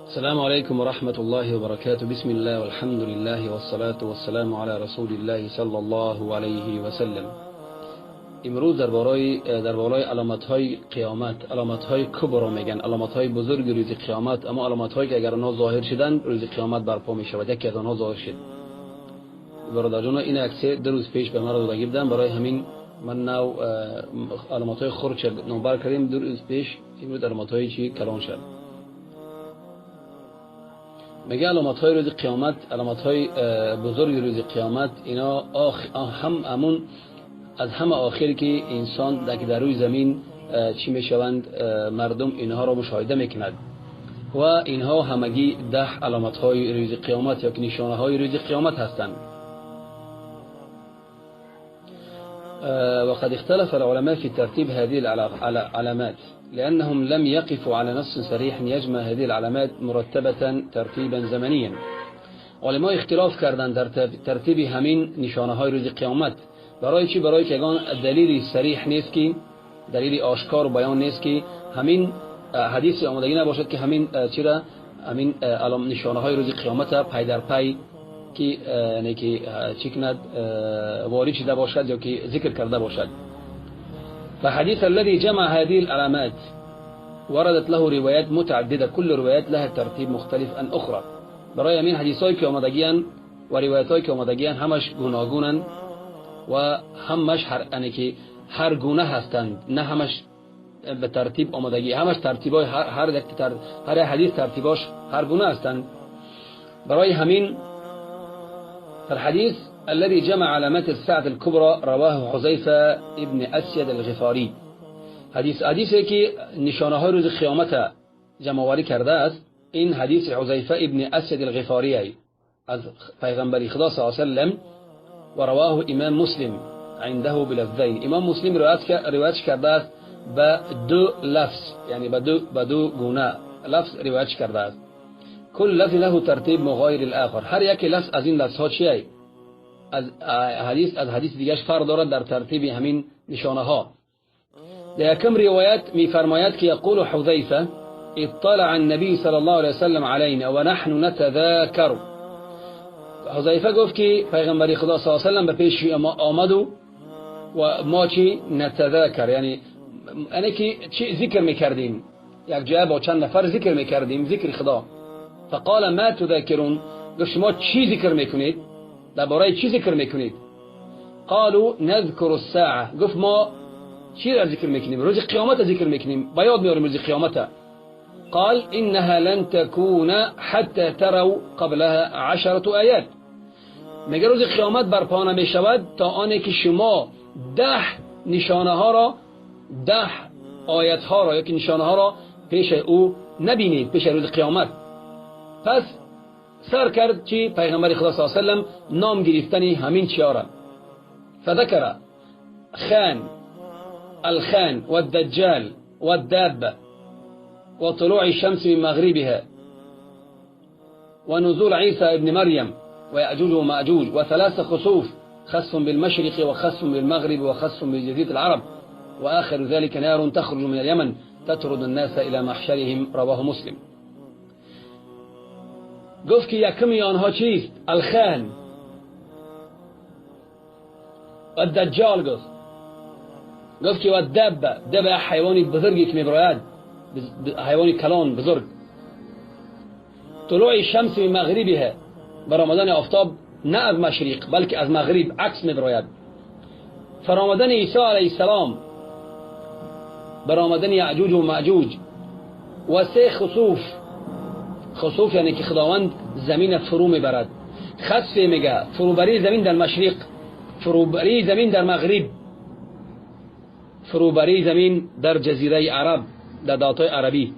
السلام عليكم ورحمة الله وبركاته. بسم الله والحمد لله والصلاة والسلام على رسول الله صلى الله علیه و سلم. امروز درباره علامت های قیامت، علامت های کبرا میگن، علامت های بزرگ روز قیامت، اما علامت هایی که اگر آنها ظاهر شدن روز قیامت برپا می شود. یکی از آنها ظاهر شد. برادر جان، این عکس 2 روز پیش به من داده بودن، برای همین من نو علامت های خرد نمبر کردیم 2 روز پیش. امروز علامت های چی کلان شد. میگه علامت های روز قیامت، علامت های بزرگ روز قیامت، اینا هم همون از همه آخر که انسان در روی زمین چی میشوند، مردم اینها را مشاهده میکند و اینها همگی 10 علامت های روز قیامت یا نشانه های روز قیامت هستند. وقد اختلف العلماء في ترتيب هذه العلامات لأنهم لم يقفوا على نص صريح يجمع هذه العلامات مرتبة ترتيبا زمنيا. علماء اختلاف کردند در ترتیب همین نشانه های روز قیامت. برای چی؟ برای که یگان دلیل صریح نیست که دلیل آشکار و بیان نیست که همین حدیث آمادگی نباشد که همین چرا همین نشانه های روز قیامت پی در پی که یعنی که چی کند وارد شده باشد یا که ذکر کرده باشد. فحديث الذي جمع هذه العلامات وردت له روايات متعددة، كل روايات لها ترتيب مختلف عن أخرى. برای همین حدیث که آمدگیان و روایت که آمدگیان همش گوناگونن و همش هر یعنی که هر گونه هستند، نه همش به ترتیب آمدگی، همش ترتیبای هر هر حدیث ترتیباش هر گونه هستند. برای همین الحديث الذي جمع علامات الساعة الكبرى رواه حذيفة ابن أسيد الغفاري. حدیثی که نشانه های روز قیامت جمع آوری کرده است، این حدیث حذیفه ابن اسد الغفاری از پیغمبر خدا صلی الله علیه و سلم. و رواه امام مسلم عنده بلفظین. امام مسلم روایت کرده است به دو لفظ، یعنی به دو گونه لفظ روایت کرده است. كل لفظ له ترتیب مغایر الاخر. هر یک لفظ از این لفظ ها چیه از حدیث دیگهش فرق دارد در ترتیب همین نشانه ها. در یکم روایت میفرماید که یقول حذیفه اطلع النبي صلى الله عليه وسلم علينا ونحن نتذاكر. حذیفه گفت که پیغمبر خدا صلی الله علیه و سلم به پیش ما آمد و ما چی نتذاکر، یعنی که چی ذکر میکردیم، یک جای با چند نفر ذکر میکردیم، ذکر خدا. فقال ما تذاکرون، گفت شما چی ذکر میکنید، درباره چی ذکر میکنید؟ قالوا نذكر الساعه. گفت ما چی را ذکر میکنیم؟ روز قیامت ذکر میکنیم، با یاد میاریم روز قیامت. قال إنها لن تكون حتى تروا قبلها 10 آيات. میگه روز قیامت برپا نمیشود تا آنی که شما 10 نشانه ها را، 10 آیت ها را یا که نشانه ها را پیش او نبینید، پیش روز قیامت. پس سر کرد چی پیغمبر خدا صلی الله علیه و سلم نام گرفتنی همین چیارا. فذكر خان الخان والدجال والدابة وطلوع الشمس من مغربها ونزول عيسى ابن مريم ويأجوج ومأجوج وثلاث خسوف، خسف بالمشرق وخسف بالمغرب وخسف بجزيرة العرب، وآخر ذلك نار تخرج من اليمن تطرد الناس إلى محشرهم. رواه مسلم. گفت که یکمی آنها چیست؟ الخان و الدجال. گفت که و دابة، دابة حیوانی بزرگی که میبراید، حیوانی کلان بزرگ. طلوع الشمس من مغربها، برآمدن آفتاب نه از مشرق بلکه از مغرب، عکس میبراید. فرآمدن عیسی علیه السلام، برآمدن یعجوج و معجوج و سه خسوف. خسوف یعنی که خداوند زمین فرو میبرد. خسف میگه فروبری زمین در مشرق، فروبری زمین در مغرب، فروبری زمین در جزیره عرب، در داتای عربی.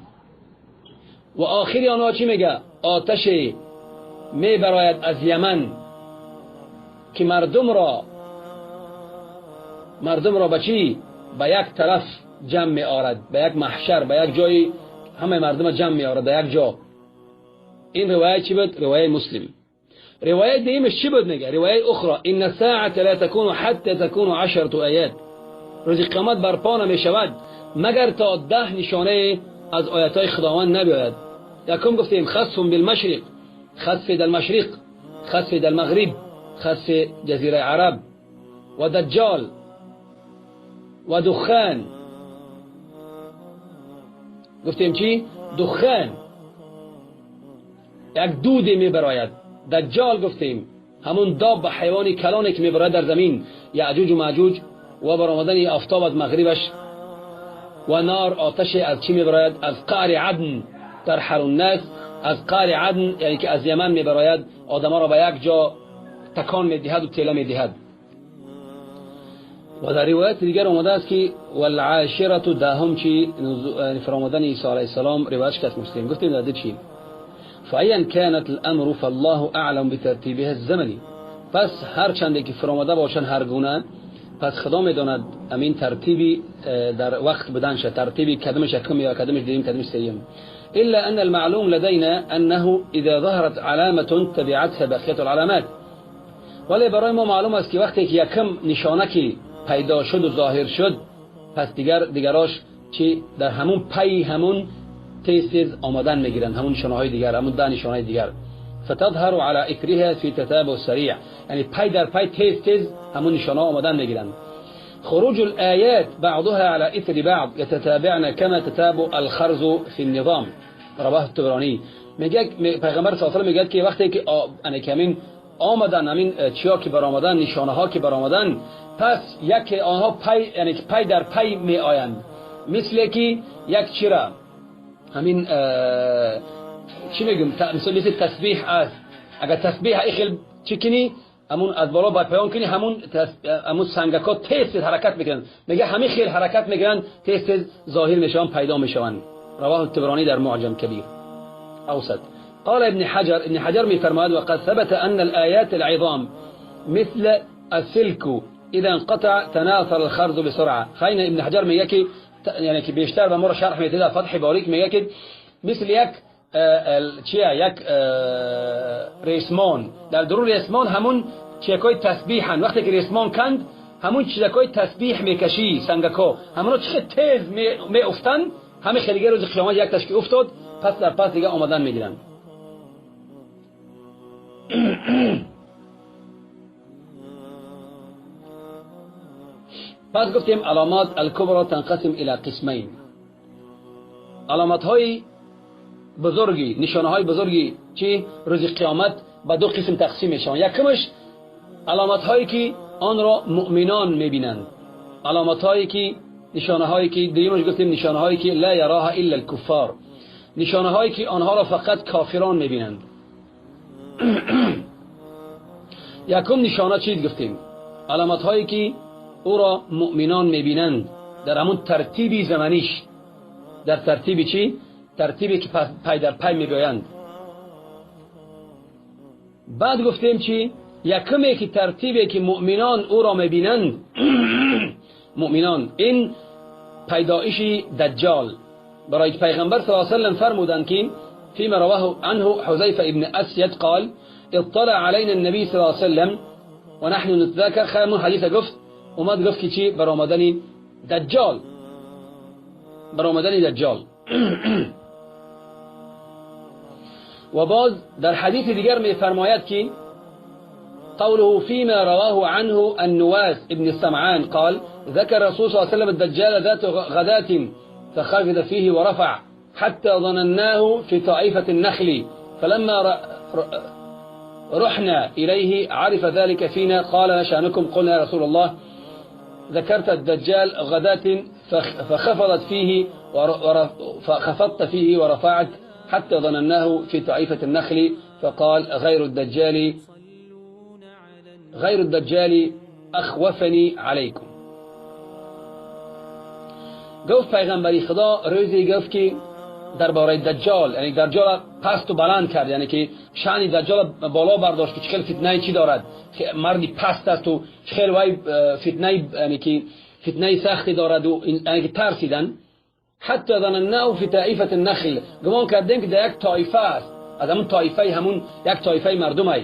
و آخری آنها چی میگه؟ آتش میبراید از یمن که مردم را به چی؟ به یک طرف جمع می آرد، به یک محشر، به یک جای همه مردم جمع می آرد به یک جا. این روایت چی بود؟ روایت مسلم. روایت دیمش چی بود؟ میگه روایت اخرى ان الساعه لا تكون حتى تكون 10 آیات. روز قیامت برپا نمی شود مگر تا 10 نشانه از آیات های خداوند نبیاید. یکم گفتیم خسف بالمشرق، خسف در مشرق، خسف در مغرب، خسف جزیره عرب و دجال و دخان. گفتیم چی؟ دخان یک دودی میبراید. دجال گفتیم همون داب حیوانی کلانی که میبراید در زمین، یعجوج و معجوج و برآمدن آفتاب از مغربش و نار آتش از چی میبراید؟ از قعر عدن در الناس، از قعر عدن یعنی که از یمن میبراید، آدم‌ها را به یک جا تکان میدهد و تیله میدهد. و در روایت دیگر آمده است که والعاشرة دهم چی فرامدن عیسی علیه السلام روایتش کس مسلم. گفتیم در چی؟ فایا كانت الامر فالله اعلم بترتیبها الزمنی. پس هر چند که فرامده باشن هر گونه، پس خدا میداند امین ترتیبی در وقت بدنش، ترتیبی کدمش یکم یا کدمش دوم کدمش سیم. الا ان المعلوم لدينا انه اذا ظهرت علامه تبعتها بقيه العلامات. ولی برای ما معلوم است که وقتی که یکم نشانه که پیدا شد و ظاهر شد، پس دیگراش چی در همون پی همون تیز آمدن میگیرند، همون نشانه های دیگر، همون ده نشانه های دیگر. فتظهر على اثرها في تتابع سریع، یعنی پی در پی تیز تیز همون نشانه ها آمدن میگیرند. خروج الآيات بعضها على اثر بعض يتتابعن كما تتابع الخرز في النظام. رواه الطبراني. میگه پیغمبر صلی الله علیه و میگه که وقتی که همین آمدن، همین چیا که برآمدن، نشانه ها که برآمدن، پس یک آنها پی یعنی پی در پی می آیند، مثل که یک چرا همین چی میگم مثل تسبیح است. اگر تسبیح ایخل چی کنی، همون از بالا با پیان کنی، همون سنگکا تیز حرکت میکنن. میگه همین خیل حرکت میکنن، تیز ظاهر میشن، پیدا میشن. رواه الطبرانی در معجم کبیر اوسط. قال ابن حجر، ابن حجر میفرماید وقد ثبت ان الآیات العظام مثل السلك اذا انقطع تناثر الخرز بسرعه. خیلی ابن حجر میگه که یعنی که بیشتر به ما رو شرح میده، فتح باریک میگه که مثل یک چیه، یک ریسمان، در درون ریسمان همون چیکای تسبیحن. وقتی که ریسمان کند، همون چیزکای تسبیح میکشی، سنگکا همونا چه تیز می افتن، همه خیلی روز قیامت یک تشکی افتاد، پس در پس دیگه آمدن میگیرن. پس گفتیم علامات الکبرى تنقسم الى قسمین. علامات های بزرگی، نشانه های بزرگی چی روز قیامت به دو قسم تقسیم میشن. یکمش علامت هایی که آن را مؤمنان میبینند، علامت هایی که نشانه هایی که دیمش گفتیم نشانه هایی که لا یراها الا الکفار، نشانه هایی که آنها را فقط کافران میبینند. یکم نشانه چی گفتیم؟ علامت هایی که او را مؤمنان میبینند در همون ترتیبی زمانیش، در ترتیبی چی؟ ترتیبی که پای در پای میگویند. بعد گفتیم چی؟ یکمی که ترتیبی که مؤمنان او را میبینند، مؤمنان، این پیدایش دجال. برای پیغمبر صلی الله علیه و سلم فرمودند که فيما رواه عنه حذيفة ابن أسيد قال اطلع علينا النبي صلى الله عليه وسلم ونحن نتذاكر. خیلی حدیث گفت اومد گفت که چی؟ برآمدن دجال، برآمدن دجال. و باز در حدیث دیگر میفرماید که قوله فيما رواه عنه النواس ابن السمعان قال ذكر الرسول صلى الله عليه وسلم الدجال ذات غداة فخفض فيه ورفع حتى ظنناه في طائفة النخل فلما رحنا إليه عرف ذلك فينا قال ما شأنكم؟ قلنا يا رسول الله ذكرت الدجال غداة فخفضت فيه فخفضت فيه ورفعت حتى ظنناه في طائفة النخل فقال غير الدجال، غير الدجال أخوفني عليكم. گفت پیغمبری خدا روزی گفت که درباره دجال، یعنی دجال پست و بلند کرد، یعنی که شأن دجال بالا برداشت که چه فتنه چی دارد، که مردی پست است و چه وای فتنه، یعنی که فتنه سختی دارد و یعنی که ترسیدن. حتی ظنناه فی طائفه النخل، گمان کردیم که در یک طایفه است، از همون طایفه، همون یک طایفه مردمای.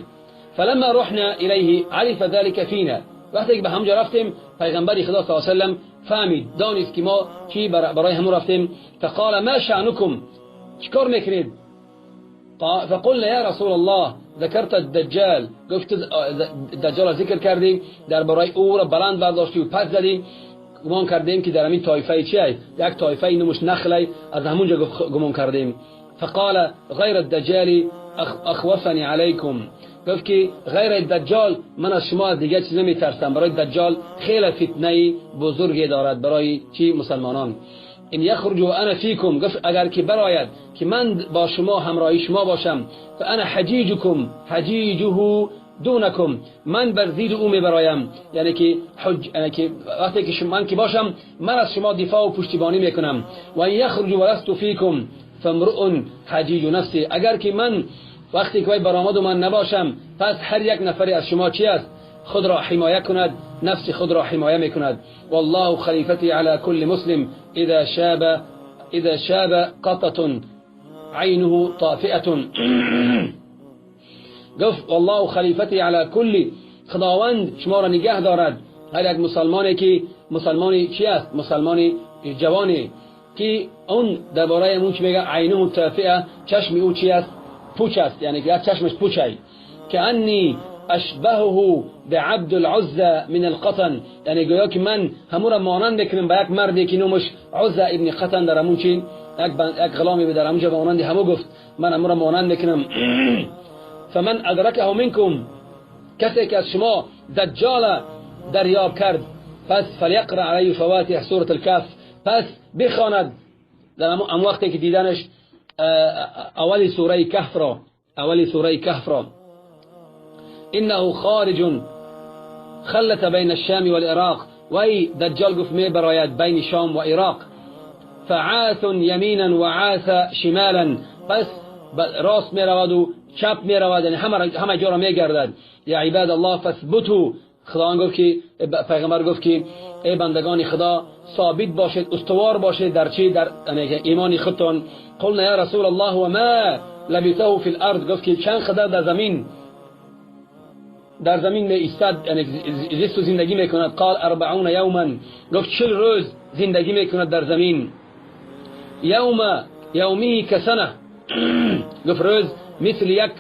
فلما رحنا الیه عرف ذلك فینا، وقتی که به همونجا رفتیم پیغمبر خدا صلی الله علیه و سلم فهمید، دانست که ما چی برای همون رفتیم. فقال ما شأنکم، چیکار میکنید؟ فقلنا یا رسول الله ذکرت الدجال، گفت دجال ذکر کردی، درباره او را بلند برداشتی و پس زدی، گمان کردیم که در همین طایفه چیه، یک طایفه نموش نخله، از همونجا گمان کردیم. فقال غیر الدجال اخوفنی علیکم، گفت که غیر دجال من از شما از دیگه چیز نمیترسم. برای دجال خیلی فتنه بزرگی دارد برای چی؟ مسلمانان. ان یخرج و انا فیکم، گفت اگر که براید که من با شما همراهی شما باشم، فانا حجیجکم حجیجه دونکم، من بر زیر او میبرایم، یعنی که حج، یعنی که وقتی که من که باشم من از شما دفاع و پشتیبانی میکنم. و ان یخرج و لست فیکم فامرؤ حجیج نفسی، اگر که من وقتی که وی برآمد و من نباشم، پس هر یک نفری از شما چی است؟ خود را حمایه کند، نفس خود را حمایه میکند. والله خلیفتی علی کل مسلم اذا شاب قطة عینه طافئة. گفت والله خلیفتی علی کل، خداوند شما را نگه دارد. هر یک مسلمانی که مسلمانی چی است؟ مسلمانی جوانی که اون درباره اون چی میگه؟ عینه طافئه، چشم او چی است؟ پوچ است، یعنی که چشمش پوچه. که انی اشبهه بعبد العزى من القطن، یعنی گویا که من همون را مانند میکنم به یک مردی که نامش عزى ابن قطن، در همون چی یک غلامی به در همونجا به مانند همو گفت من همون را مانند میکنم. فمن ادرکه منکم، کسی که از شما دجال دریاب کرد، پس فلیقرأ علیه فواتح سورة الکهف، پس بخواند در همون وقتی که دیدنش اول سوره کهف را، اول سوره کهف را. انه خارج خلت بین الشام والعراق، وی دجال گفت می براید بین شام و عراق. فعاث یمینا وعاث شمالا، پس راست می رود و چپ می رود، یعنی همه جا را می گردد. یا عباد الله فاثبتوا، خداوند گفت که پیغمبر گفت که ای بندگان خدا ثابت باشید، استوار باشید در چی؟ در ایمان خودتون. قلنا یا رسول الله و ما لبثه فی الارض، گفت که چند قدر در زمین می ایستد، یعنی زیست و زندگی میکند. قال 40 یوما، گفت 40 روز زندگی میکند در زمین. یوم یومی کسنه، گفت روز مثل یک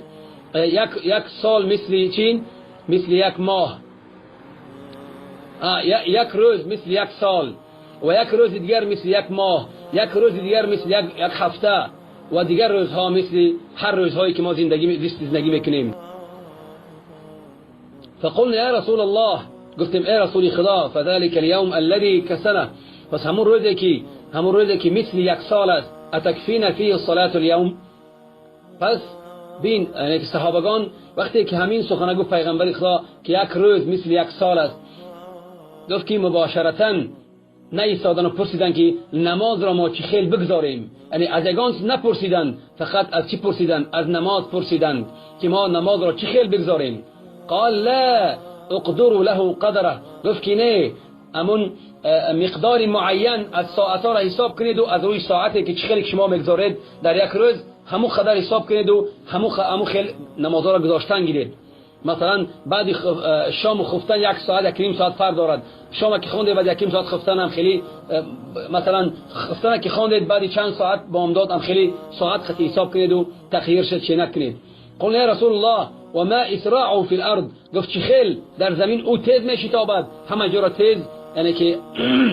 یک یک سال، مثل چین؟ مثل یک ماه. یک روز مثل یک سال، و یک روز دیگر مثل یک ماه، یک روز دیگر مثل یک هفته، و دیگر روزها مثل هر روزهایی که ما زندگی میکنیم. فقلنا یا رسول الله، گفتیم ای رسول خدا، فذلك اليوم الذي كسنه، پس همون روزی که مثل یک سال است، اتکفینا فیه صلاة اليوم. پس بین یعنی صحابگان وقتی که همین سخن گفت پیغمبر خدا که یک روز مثل یک سال است، گفت که مباشرتا نایستادن و پرسیدن که نماز را ما چی خیل بگذاریم، یعنی از یگان نپرسیدن، فقط از چی پرسیدن؟ از نماز پرسیدن که ما نماز را چی خیل بگذاریم. قال لا اقدر له قدره، گفت که نه، امون مقدار معین از ساعتها را حساب کنید و از روی ساعتی که چی خیلی شما میگذارید در یک روز همون قدر حساب کنید و همون خیل نمازها را گذاشتن گیرید. مثلا بعد شام خفتن یک ساعت یک نیم ساعت فرق دارد، شام که خوندید بعد یک نیم ساعت خفتن هم خیلی، مثلا خفتن که خوندید بعد چند ساعت بامداد هم خیلی ساعت خطی حساب کنید و تغییر شد چه نکنید. قلنا یا رسول الله و ما اسراعه فی الارض، گفت چه خیل در زمین او تیز میشتابد، همه جا را تیز یعنی که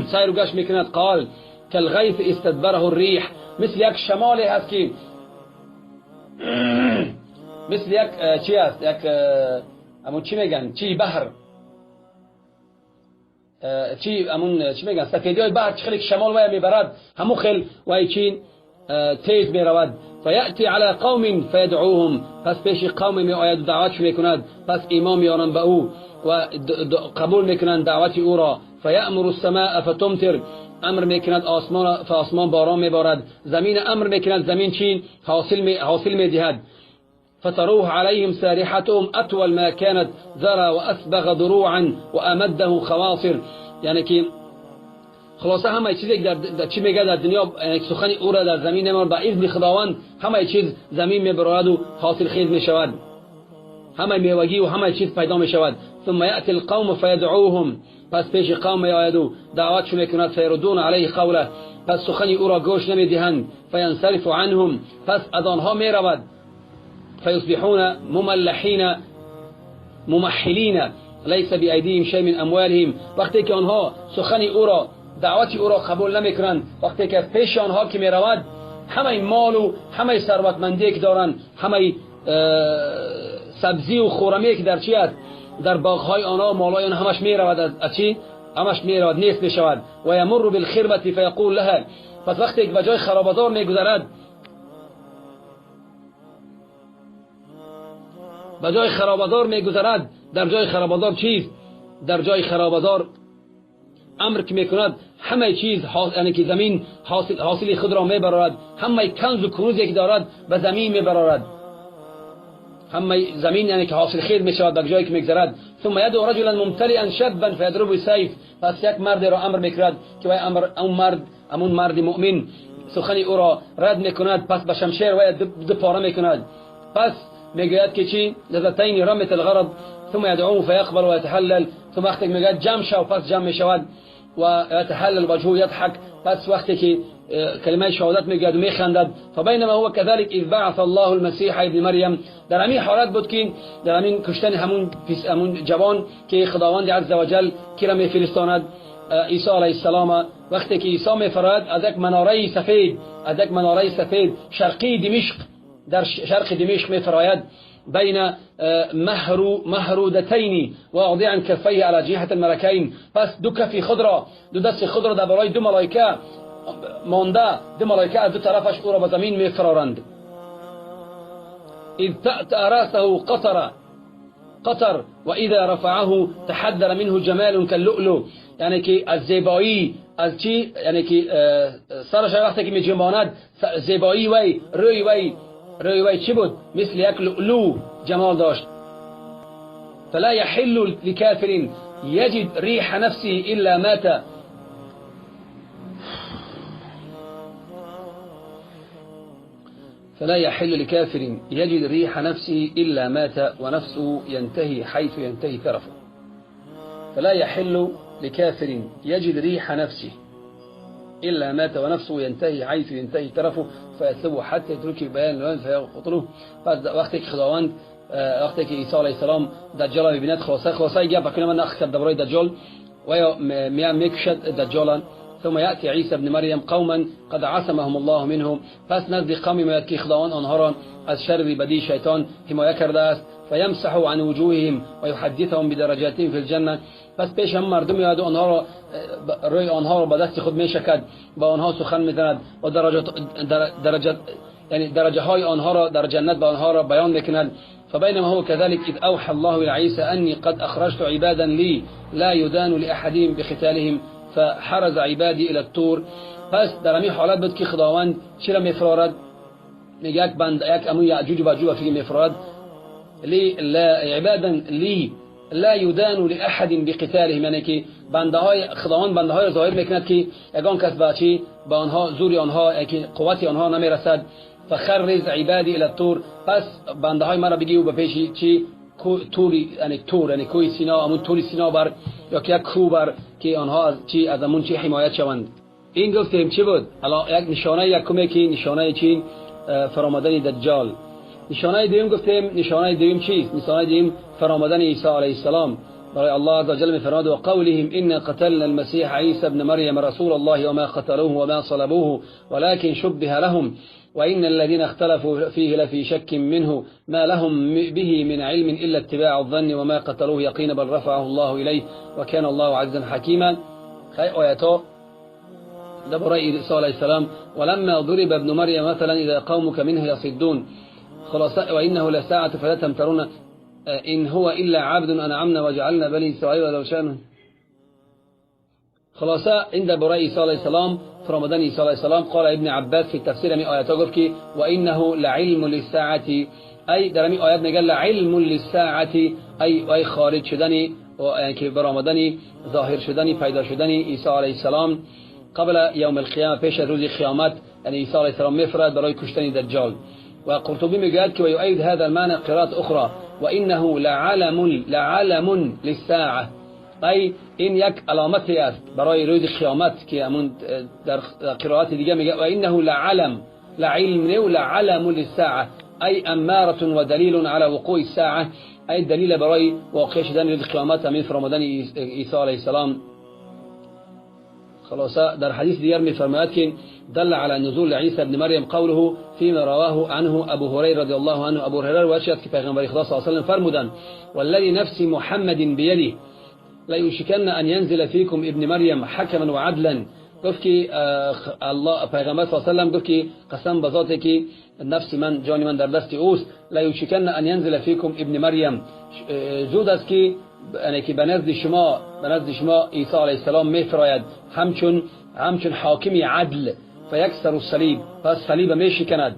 سیر و گشت میکند. قال کالغیث استدبره الریح، مثل یک شمال هست که مثل یک چی است، یک امون چی میگن، چی بحر، چی امون چی میگن، سفیدی بحر چه خیلی شمال وای میبرد، همون خیل وای چی تیز میرود. فیأتی علی قوم فیدعوهم، پس پیش قوم می آید و دعوتش میکند، پس ایمان میارن به او و قبول میکنند دعوت او را. فیأمر السماء فتمطر، امر میکند آسمان، فآسمان باران میبارد، زمین امر میکند زمین چین حاصل میدهد. فتروح عليهم سارحتهم أطول ما كانت ذرى وأسبغ دروعا وأمده خواصر، یعنی که خلاصه همه چیزی که در چی میگه در دنیا، یعنی سخن او را در زمین نمی‌آورد، با اذن خداوند همه چیز زمین میبرد و حاصل خیز میشود، همه میوگی و همه چیز پیدا میشود. ثم یأتی القوم فیدعوهم، پس پیش قوم میآید و دعوتش میکند. فیردون علیه قوله، پس سخن او را گوش نمیدهند. فینصرف عنهم، پس از آنها میرود. فيصبحون مملحين ممحلين ليس بأيديهم شيء من أموالهم. وقتی که آنها سخن او را، دعوت او را قبول نمیکنند، وقتی که پیش آنها که میرود، همه مال و همه ثروتمندی که دارند، همه سبزی و خورمی که در چی است، در باغهای آنها، مالای آنها، همش میرود از چی؟ همش میرود، نیست میشود. و یمر بالخربة فیقول لها. پس وقتی که به جای خرابزار میگذرد، به جای خرابزار میگذرد، در جای خرابزار چیست؟ در جای خرابزار امر که میکند، همه چیز یعنی که زمین حاصل خود را میبرارد، همه کنز و کنوزی که دارد به زمین میبرارد، همه زمین یعنی که حاصل خیر میشود به جایی که میگذرد. ثم يدعو رجلا ممتلئا شابا فيضربه سيف. پس یک مرد را امر میکرد که وی امر اون مرد، امون مرد مؤمن سخن او را رد میکند، پس به شمشیر وی دو پاره میکند. پس میگوید که چی؟ لذتین رمت الغرض. ثم يدعوه فيقبل ويتحلل. ثم وقتی میگوید جمع شو، پس جمع میشود و يتحلل وجهه يضحك. پس وقتی که کلمه شهادت میگوید و میخندد. فبینما هو كذلك اذ بعث الله المسيح ابن مریم. در همین حالت بود که در همین کشتن همون جوان که خداوند عز وجل کی را میفرستاند، عیسی علیه السلام. وقتی که عیسی میفراد از یک مناره سفید، از یک مناره سفید شرقی دمشق، در شرق دمشق میفراید، بین مهرودتین واضعا كفيه على جهة الملكين. پس دو کفی خود را، دو دست خود را در بالای دو ملائکه مانده، دو ملائکه از دو طرفش او را به زمین میفرارند. اذ تأتأ رأسه قطر قطر وإذا رفعه تحدر منه جمال كاللؤلؤ. یعنی که از زیبایی، از چی؟ یعنی که سرش وقتی که میجنباند، زیبایی وی، روی وی، روی وی چی بود؟ مثل یک لؤلؤ جمال داشت. فلا يحل لكافر يجد ريح نفسه إلا مات. فلا يحل لكافر يجد ريح نفسه إلا مات ونفسه ينتهي حيث ينتهي طرفه. فلا يحل لكافر يجد ريح نفسه إلا مات ونفسه ينتهي حيث ينتهي طرفه فيسلبه حتى يترك بيان الوان فيقتله. وقتی که خداوند، وقتی که عیسی علیه السلام دجال را می‌بیند، خلاصه گپ کنم من نخ درباره دجال و یا میکشد دجالا. ثم يأتي عيسى ابن مريم قوما قد عصمهم الله منهم. پس نزد قومی میاد که خداوند آنها را از شر بدی شیطان حمایه کرده است. فيمسح عن وجوههم ويحدثهم بدرجاتهم في الجنة. پس پیش هم مردم میاد و آنها را، روی آنها را به دست خود میشکد، با آنها سخن میزند و درجات یعنی درجه های آنها را در جنت به آنها را بیان میکند. فبينما هو كذلك إذ أوحى الله إلى عيسى أني قد أخرجت عبادا لي لا يدان لأحدهم بقتالهم فحرز عبادي إلى الطور. پس در همین حالت بود که خداوند چرا میفرارد؟ میگه یک بند، یک امون یأجوج و مأجوج فیه میفرارد لی لا عبادا لی لا يدان لأحد بقتالهم، یعنی که بنده های خداوند بنده های ظاهر میکند که یگان کس با چی با آنها زوری آنها که قوت آنها نمیرسد. فخرز عبادی الى الطور. پس بنده های مرا بگی و به پیش چی توری، یعنی تور، یعنی کوی سینا، امون توری سینا بر یا که یک کو بر که آنها از چی از امون چی حمایت شوند. این گفتیم چی بود؟ الان یک نشانه یکمه که نشانه چی فرامدن دجال. نشانه دوم گفتیم، نشانه دوم چیست؟ نشانه دوم فرامدن عیسی علیه السلام. برای الله عز وجل میفرماد و قولهم إنا قتلنا المسيح عيسى ابن مريم رسول الله وما قتلوه وما صلبوه ولكن شبه لهم وإن الذين اختلفوا فيه لفي شك منه ما لهم به من علم إلا اتباع الظن وما قتلوه يقينا بل رفعه الله إليه وكان الله عزيزا حكيما. خی آیات درباره عیسی علیه السلام. ولما ضرب ابن مريم مثلا إذا قومك منه يصدون. خلاص وإنه لساعة فلا تمترون إن هو إلا عبد أنعمنا وجعلنا بني إسرائيل ولو شأنه. خلاصه عند برای عیسی علیه السلام، فرامدن عیسی علیه السلام، قال ابن عباس في تفسیر می آیات گفت که و انه لعلم للساعه، ای در می آیات میگه لعلم للساعه، ای خارج شدنی و یعنی که برآمدنی، ظاهر شدنی، پیدا شدنی عیسی علیه السلام قبل یوم القیامه، پیش از روز قیامت، یعنی عیسی علیه السلام میفرد برای کشتن دجال. و قرطبی میگوید که و یؤید هذا المعنى قراءة اخرى وانه لعلم للساعه، ای این یک علامتی است برای روز قیامت که همون در قرائت دیگه میگه و انه لعلم، لعلم نه، لعلم للساعه، أي أمارة ودليل على وقوع الساعة، أي دلیل برای واقع شدن روز قیامت همین فرامدن عیسی علیه السلام. خلاصه در حدیث دیگر میفرماید که دل على نزول عیسی ابن مریم قوله فيما رواه عنه ابو هريره رضی الله عنه. ابو هريره روایت شد که پیغمبر خدا صلی الله علیه و سلم فرمودند والذی نفس محمد بیده لیوشکن ان ينزل فيكم ابن مریم حکما وعدلا. گفت که الله پیغمبر صلی الله علیه و سلم گفت که قسم به ذاتی که نفس من جان من در دست اوست، لیوشکن ان ينزل فيكم ابن مریم، زود است که یعنی که به نزد شما عیسی علیه السلام میفراید همچون حاکمی عدل، فیکسر الصلیب، پس صلیب میشکند،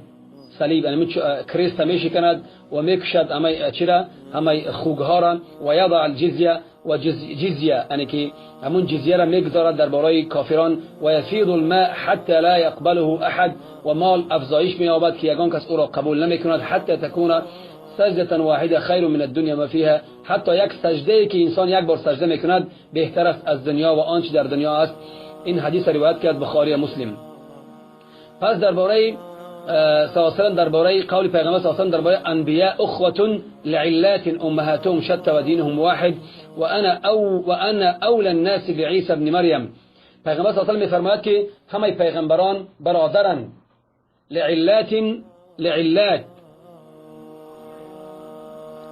صلیب یعنی کریست میشکند و میکشد همه چرا همه خوگها را، و یضع الجزیه و جزیه یعنی که همون جزیه را میگذارد در بالای کافران، و یفیض الماء حتی لا یقبله احد، و مال افزایش مییابد که یگان کس او را قبول نمیکند، حتی تکون سجدة واحدة خیر من الدنیا ما فيها، حتی یک سجده که انسان یک بار سجده میکند بهتر است از دنیا و آنچه در دنیا است. این حدیث روایت کرد بخاری و مسلم. پس درباره صلی الله علیه و سلم، درباره قول پیغمبر صلی الله علیه و سلم درباره انبیاء اخوة لعلات امهاتهم شتى ودينهم واحد وانا اولى الناس بعيسى ابن مریم. پیغمبر صلی الله علیه و سلم میفرماید که همه پیغمبران برادرند، لعلات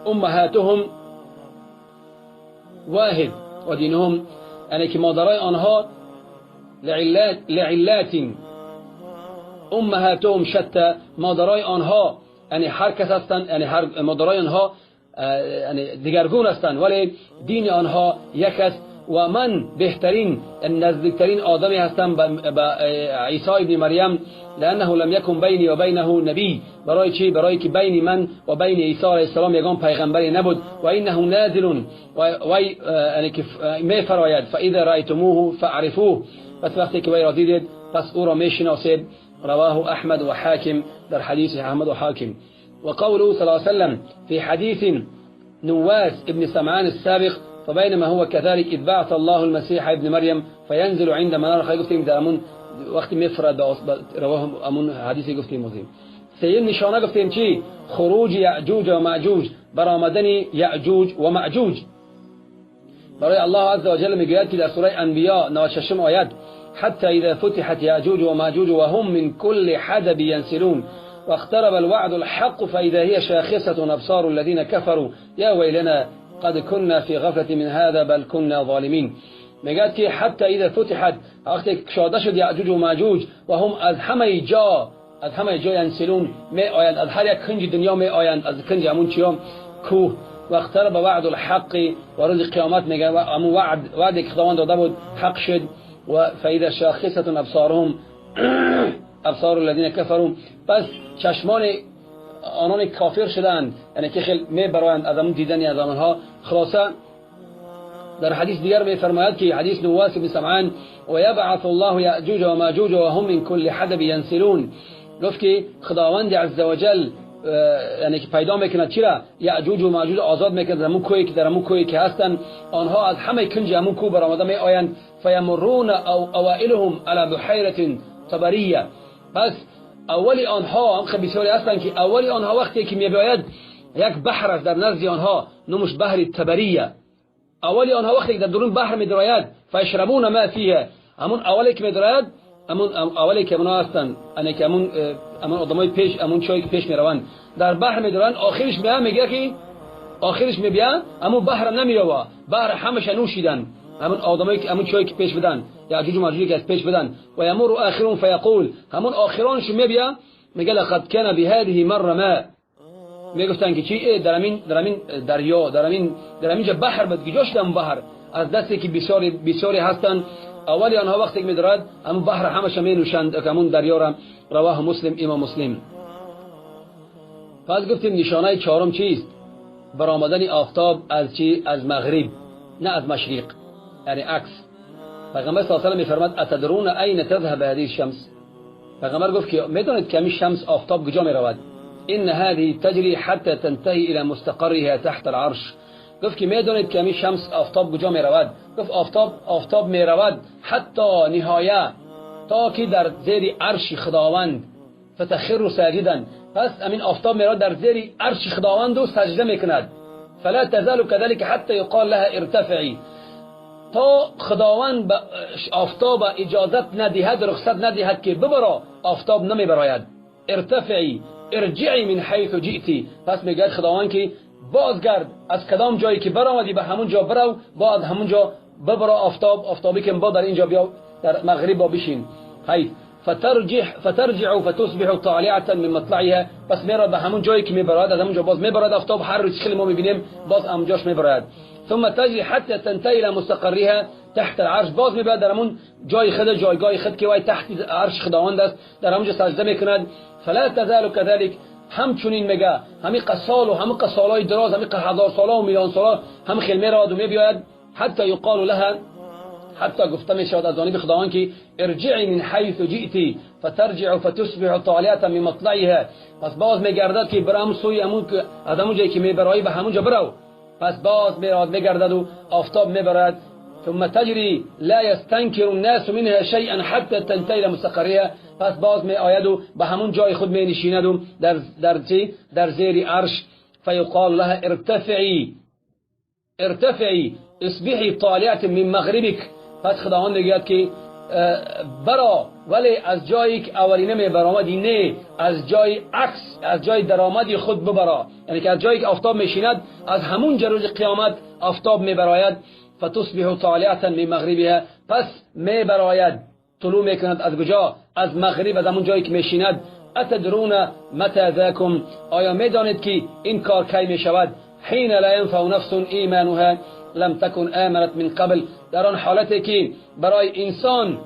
امهاتهم واحد ودينهم، یعنی که مادرای آنها لعلات امهاتهم شتى، مادرای آنها یعنی هر کس هستند، یعنی هر مادرای آنها یعنی دیگرگون هستند ولی دین آنها یک است، و من بهترین نزدیکترین آدمی هستم به عیسی ابن مریم، لانه لم يكن بینی و بینه نبی. برای چی؟ برای که بین من و بین عیسی علیه السلام یگان پیغمبری نبود، و انه نازل و یعنی که میفراید فاذا رأیتموه فاعرفوه، پس وقتی که وی را دیدید پس او را میشناسید. رواه احمد و حاکم، در حدیث احمد و حاکم. و قوله صلی الله علیه وسلم في حديث نواس ابن سمعان السابق فبينما هو كذلك إذ بعث الله المسيح ابن مريم فينزل عند منار. خیلی گفتیم در امون وقتی مفرد رواه امون حدیثی گفتیم موزیم. سیم نشانه گفتیم چی؟ خروج یعجوج و معجوج، برآمدن یعجوج و معجوج. برای الله عز وجل میگوید که در سوره انبیاء 96 آیت حتى إذا فتحت يأجوج ومأجوج وهم من كل حدب ينسلون واقترب الوعد الحق فإذا هي شاخصة أبصار الذين كفروا يا ويلنا قد كنا في غفلة من هذا بل كنا ظالمين. میگه که حتی اذا فتحت، وقتی کشاده شد یأجوج و مأجوج و هم از همه جا، از همه جا ینسلون می آیند، از هر یک کنج دنیا می آیند، از کنج همون چیا کوه. واقترب وعد الحق، و روز قیامت میگه همون وعد که خداوند داده بود حق شد. و فاذا شاخصة ابصارهم ابصار الذين كفروا، پس چشمان آنان کافر شدند، یعنی که خیلی میبرند از همون دیدن از آنها. خلاصه در حدیث دیگر میفرماید که حدیث نواس بن سمعان و یبعث الله یأجوج و ماجوج و هم من كل حدب ینسلون، گفت که خداوند عز وجل یعنی که پیدا میکند چرا یأجوج و ماجوج آزاد میکند در همون کوهی که در همون کوهی که هستن، آنها از همه کنج همون کوه برآمده می آیند. فیمرون او اوائلهم علی بحیره طبریه، پس اولی آنها هم بسیاری هستند که اولی آنها وقتی که میباید یک بحر است در نزد آنها نومش بحر طبریه، اولی آنها وقتی که در درون بحر میدراید فیشربون ما فیه، همون اولی که میدراید همون اولی که اونا هستن، یعنی که همون آدمای پیش، همون چای که پیش میروند در بحر میدرن، آخرش میاد میگه که آخرش میبیا همون بحر نمیوا، بحر همش نوشیدن، همون آدمایی که همون چای که پیش بدن یاجوج و ماجوج که از پیش بدن. و یمر آخرون فیقول، همون آخرانش میبیا میگه لقد كان بهذه مره ما، میگفتن که چی در همین دریا، در همین جا بحر بود، کجا شد بحر از دستی که بسیاری هستن. اولی آنها وقتی که میدرد همون بحر همش می نوشند، همون دریا را. رواه مسلم، امام مسلم. پس گفتیم نشانه چهارم چیست؟ برآمدن آفتاب از چی؟ از مغرب، نه از مشرق، یعنی عکس. پیغمبر صلی الله علیه و سلم میفرماد اتدرون اين تذهب هذه الشمس؟ پیغمبر گفت که میدونید که همین شمس آفتاب کجا میرود؟ ان هذه تجري حتى تنتهي الى مستقرها تحت العرش. گفت که میدونید که همین شمس آفتاب کجا میرود؟ گفت آفتاب میرود حتی نهایه، تا که در زیر عرش خداوند، فتخر ساجدا، پس امین آفتاب میراد در زیر عرش خداوند و سجده میکند. فلا تزال كذلك حتى يقال لها ارتفعي، تا خداوند به آفتاب اجازت ندهد، رخصت ندهد که ببرا، آفتاب نمیبراید. ارتفعی ارجعی من حیث جئتی، پس میگه خداوند که بازگرد از کدام جایی که برآمدی به همون جا برو، باز همون جا ببرا آفتاب، آفتابی که با در اینجا بیا در مغرب با بشین. حیث فترجع فتصبح طالعة من مطلعها، پس میره به همون جایی که میبراد، از همون جا باز میبراد آفتاب، هر روز خیلی ما میبینیم باز همونجاش میبراد. ثم تجري حتى تنتهي الى مستقرها تحت العرش، باز میبرد در همون جای خود، جایگاه خود که وای تحت عرش خداوند است، در همونجا سجده میکند. فلا تزال كذلك، همچنین میگه همین قصال و همین قصالای دراز، همین هزار ساله و میلیون ساله هم خیلی میراد و میبیاید. حتی یقال لها، حتی گفته می شود از جانب خداوند که ارجعی من حیث جئتی فترجع فتصبح طالعة من مطلعها، پس باز میگردد که برام سوی همون از همون جایی که میبرایی به همونجا برو، پس باز میراد میگردد و آفتاب میبرد. ثم تجری لا يستنكر الناس منها شيئا حتى تنتهي الى مستقرها، پس باز می آید و به همون جای خود می نشیند و در زیر عرش. فیقال لها ارتفعی ارتفعی اصبحی طالعة من مغربک، پس خداوند میگوید که برا، ولی از جایی که اولینه می برآمدی نه، از جای عکس، از جای درآمدی خود ببرا، یعنی که از جایی که آفتاب میشیند از همون جا روز قیامت آفتاب میبراید. فتصبح طالعة من مغربها، پس میبراید، طلوع میکند از کجا؟ از مغرب، از همون جایی که میشیند. اتدرون متى ذاکم، آیا میدانید که این کار کی میشود؟ حین لا ينفع نفس ایمانها لم تكن آمنت من قبل، در آن حالتی که برای انسان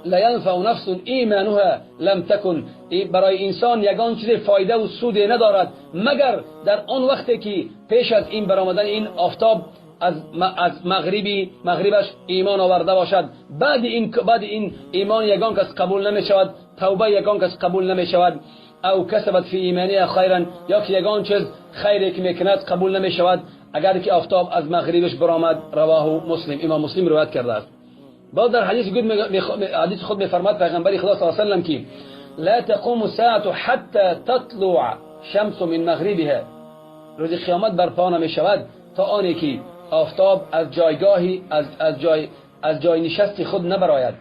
لا ينفع نفس ایمانها لم تكن، برای انسان یگان چیز فایده و سود ندارد مگر در آن وقتی که پیش از این برآمدن این آفتاب از مغربش ایمان آورده باشد. بعد این ایمان یگان کس قبول نمی شود، توبه یگان کس قبول نمی شود. او کسبت فی ایمانها خیرا، یا که یگان چیز خیری که میکند قبول نمی شود اگر که آفتاب از مغربش برآمد. رواه مسلم، امام مسلم روایت کرده است. بعد در حدیث خود میفرماد پیغمبر خدا صلی الله علیه و سلم که لا تقوم الساعة حتى تطلع شمس من مغربها، روز قیامت برپا نمی شود تا آنی که آفتاب از جایگاهی از جای نشست خود نبراید.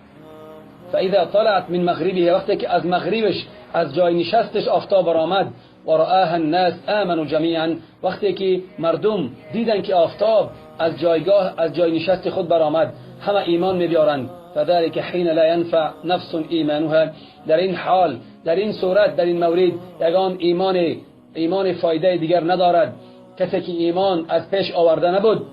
فاذا طلعت من مغربها، وقتی که از مغربش از جای نشستش آفتاب برآمد، و رآها الناس آمنوا جمیعا، وقتی که مردم دیدن که آفتاب از جایگاه از جای نشست خود برآمد، همه ایمان می‌بیارند. فذلك حين لا ينفع نفس ایمانها، در این حال، در این صورت، در این مورد یگان ایمان فایده دیگر ندارد. کسی که ایمان از پیش آورده نبود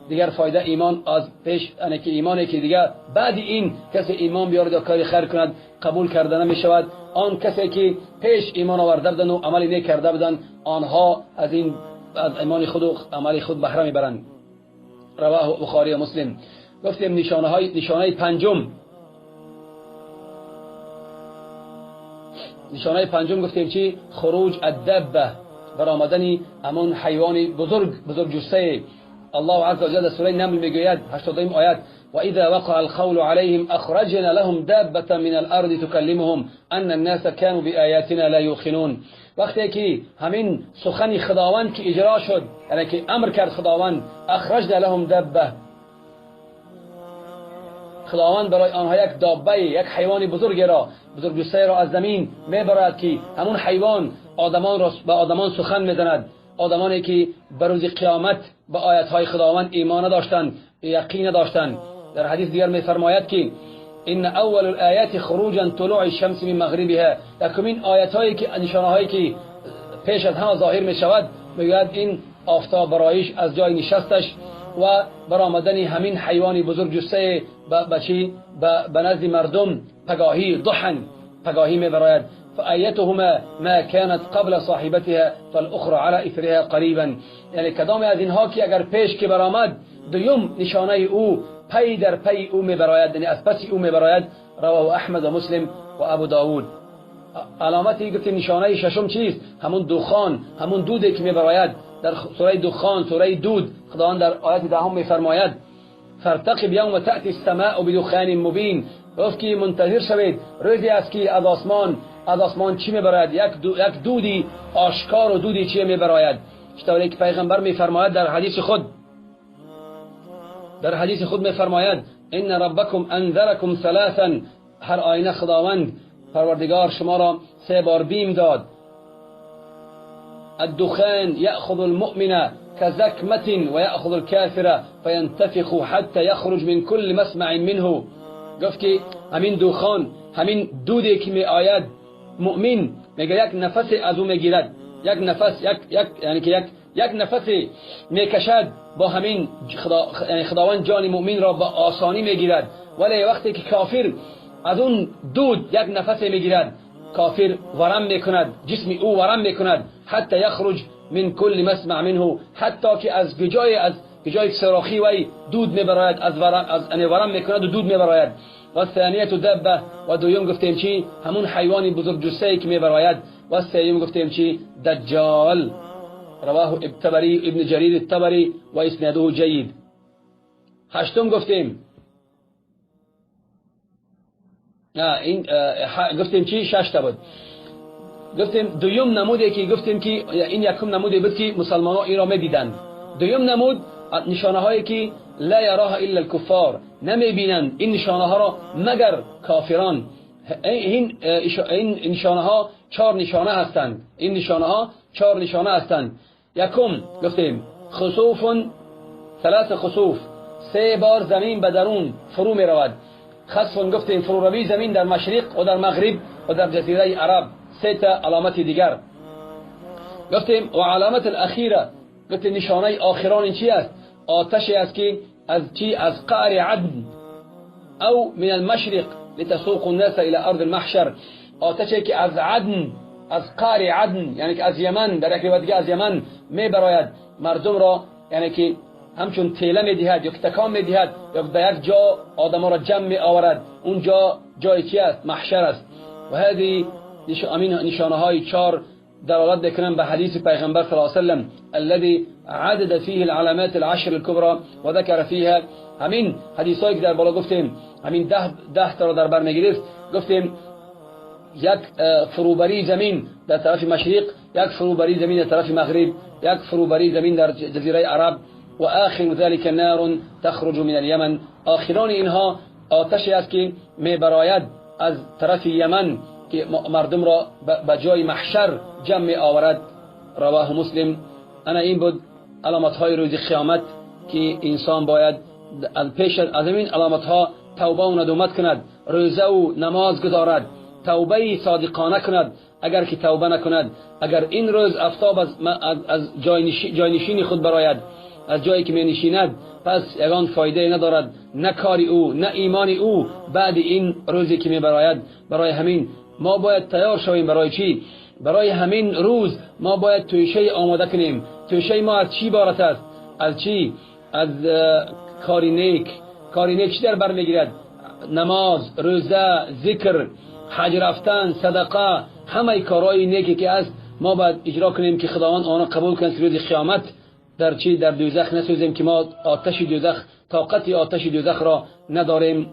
دیگر فایده ایمان از پیش، یعنی که ایمانی که دیگر بعد این کسی ایمان بیارد یا کاری خیر کند قبول کرده نمی شود. آن کسی که پیش ایمان آورده بودند و عملی نکرده بودند، آنها از این از ایمان خود و عمل خود بهره میبرند. رواه بخاری و مسلم. گفتیم نشانه پنجم، نشانه پنجم گفتیم چی؟ خروج الدبه، برآمدن همون حیوان بزرگ جثه. الله عز وجل سوره نمل میگوید 80 آیت: وإذا وقع القول عليهم أخرجنا لهم دابة من الأرض تكلمهم أن الناس كانوا بآياتنا لا يوقنون. وقتی که همین سخن خداوند که اجرا شد، یعنی که امر کرد خداوند، اخرجنا لهم دابة، خداوند برای آنها یک دابه، یک حیوان بزرگ را، بزرگ جثه را از زمین میبرد که همون حیوان آدمان را به آدمان سخن میزند، آدمانی که به روز قیامت به آیت‌های خداوند ایمان نداشتند، یقین نداشتند. در حدیث دیگر می‌فرماید که ان اول الآیات خروجا طلوع الشمس من مغربها، یکمین آیت‌هایی که نشانه‌هایی که پیش از همه ظاهر می‌شود، میگوید این آفتاب برایش از جای نشستش و برآمدن همین حیوان بزرگ جثه به نزد مردم پگاهی ضحن پگاهی می‌براید. فآیتهما ما كانت قبل صاحبتها فالأخرى على إثرها قریبا، یعنی کدام از اینها که اگر پیش که برآمد، دوم نشانه او پی در پی او میبراید، یعنی از پس او میبراید. رواه احمد و مسلم و ابو داود. علامتی گفتیم نشانه ششم چیست؟ همون دخان، همون دودی که میبراید. در سوره دخان، سوره دود، خداوند در آیت دهم میفرماید: فارتقب یوم تأتی السماء بدخان مبین. گفت که منتظر شوید، روزی است که از آسمان چی میبراید؟ یک دودی آشکار و دودی چی میبراید؟ چطوری که پیغمبر میفرماید در حدیث خود میفرماید ان ربکم انذرکم ثلاثا، هر آینه خداوند پروردگار شما را 3 بار بیم داد. الدخان يأخذ المؤمن كزكمة ويأخذ الكافر فينتفخ حتى يخرج من كل مسمع منه. گفت که همین دخان، همین دودی که می آید، مؤمن میگه یک نفس از او میگیرد، یک نفس، یک یک یعنی که یک نفس میکشد با همین یعنی خداوند جان مؤمن را با آسانی میگیرد. ولی وقتی که کافر از اون دود یک نفس میگیرد، کافر ورم میکند، جسم او ورم میکند، حتی یخرج من کل مسمع منه، حتی که از جای سراخی وی دود میبراید، از ورم، از یعنی ورم میکند و دود میبراید. و ثانیه دبه، و دوم گفتیم چی؟ همون حیوان بزرگ جثه‌ای که میبراید. و سوم گفتیم چی؟ دجال. رواه الطبری، ابن جریر الطبری و اسناده جید. هشتم گفتیم این گفتیم چی؟ 6 تا بود. گفتیم دوم نمودی که گفتیم که این یکم نمودی بود که مسلمان‌ها این را می‌دیدند. دوم نمود نشانه هایی که لا یراها الا الکفار، نمی‌بینند این نشانه ها را مگر کافران. این نشانه ها 4 نشانه هستند. این نشانه ها 4 نشانه هستند. یکم گفتیم خسوف، 3 خسوف، 3 بار زمین به درون فرو می رود. خسف گفتیم فروروی زمین در مشرق و در مغرب و در جزیره عرب، 3 تا علامت دیگر گفتیم. و علامت الاخیره گفتیم نشانه آخران چی است؟ آتشی است که از چی؟ از قعر عدن او من المشرق لتسوق الناس الى ارض المحشر. آتشی که از عدن، از قعر عدن، یعنی که از یمن، در یک روایت دیگه از یمن میبراید مردم را، یعنی که همچون تیله میدهد یا تکان میدهد یا به یک جا آدم را جمع می آورد. اونجا جای چی است؟ محشر است. و هذه نشانه های 4 دلالت میکنن به حدیث پیغمبر صلی الله علیه و سلم الذي عدد فيه العلامات العشر الكبرى وذكر فيها. همین حدیث هایی که در بالا گفتیم، همین 10 تا را در بر میگرفت. گفتیم یک فروبری زمین در طرف مشرق، یک فروبری زمین در طرف مغرب، یک فروبری زمین در جزیره عرب، و آخر ذلك نار تخرج من اليمن. آخران اینها آتشی است که میبراید از طرف یمن که مردم را به جای محشر جمع آورد. رواه مسلم. انا این بود علامت های روز قیامت که انسان باید پیش از این علامت ها توبه و ندامت کند، روزه و نماز گذارد، توبه صادقانه کند. اگر که توبه نکند، اگر این روز افتاب از جای نشین خود براید، از جایی که می نشیند، پس یگان فایده ندارد، نه کاری او نه ایمان او بعد این روزی که می براید. برای همین ما باید تیار شویم. برای چی؟ برای همین روز ما باید توشه آماده کنیم. توشه ما از چی عبارت است؟ از چی؟ از کاری نیک. کاری نیک چی در بر میگیرد؟ نماز، روزه، ذکر، حج رفتن، صدقه، همه کارهای نیکی که است ما باید اجرا کنیم که خداوند آنها قبول کند. روز قیامت در چی؟ در دوزخ نسوزیم که ما آتش دوزخ، طاقت آتش دوزخ را نداریم.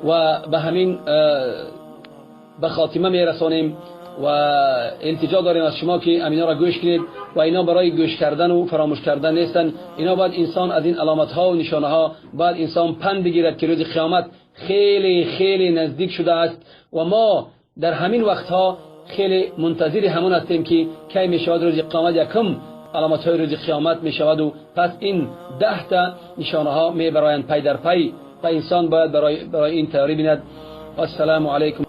و به همین به خاتمه میرسانیم و التجا داریم از شما که امینا را گوش کنید و اینا برای گوش کردن و فراموش کردن نیستن. اینا باید انسان از این علامت ها و نشانه ها باید انسان پند بگیرد که روز قیامت خیلی خیلی نزدیک شده است و ما در همین وقت ها خیلی منتظر همون هستیم که کی میشود روز قیامت. یکم علامت های روز قیامت میشود و پس این 10 تا نشانه ها میبرایند پی در پی و انسان باید برای این تیاری بیند. السلام علیکم.